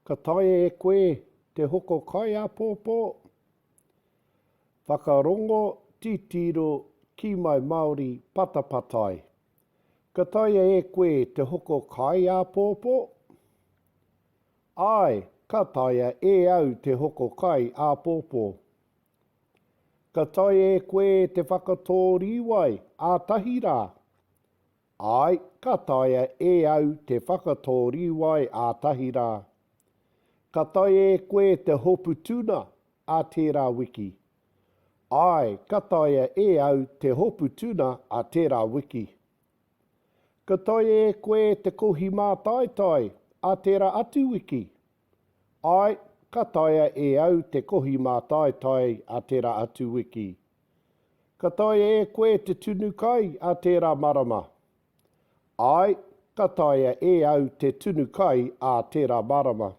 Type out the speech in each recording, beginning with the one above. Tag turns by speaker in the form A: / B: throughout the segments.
A: Ka taea e koe te hoko kai āpōpō? Whakarongo, titiro, kī mai Māori, patapatai. Ka taea e koe te hoko kai āpōpō? Āe, ka taea e au te hoko kai āpōpō. Ka taea e koe te whakatō rīwai ātahi rā? Āe, ka taea e au te whakatō rīwai ātahi rā. Ka taea e koe te hopu tuna ā tērā wiki? Āe, ka taea e au te hopu tuna ā tērā wiki. Ka taea e koe te kohi mātaitai ā tērā atu wiki? Āe, ka taea e au te kohi mātaitai ā tērā atu wiki. Ka taea e koe te tunu kai ā tērā marama? Āe, ka taea e au te tunu kai ā tērā marama.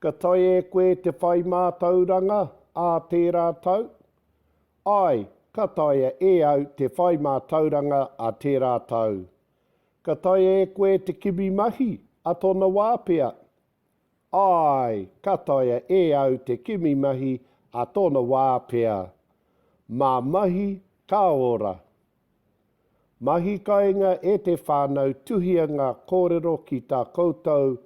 A: Ka taea e koe te whai mātauranga ā tērā tau? Āe, ka taea e au te whai mātauranga ā tērā tau. Ka taea e koe te kimi mahi a tōna wā pea? Āe, ka taea e au te kimi mahi a tōna wā pea. Mā mahi ka ora. Mahi kainga e te whānau tuhia ngā kōrero ki tā koutou.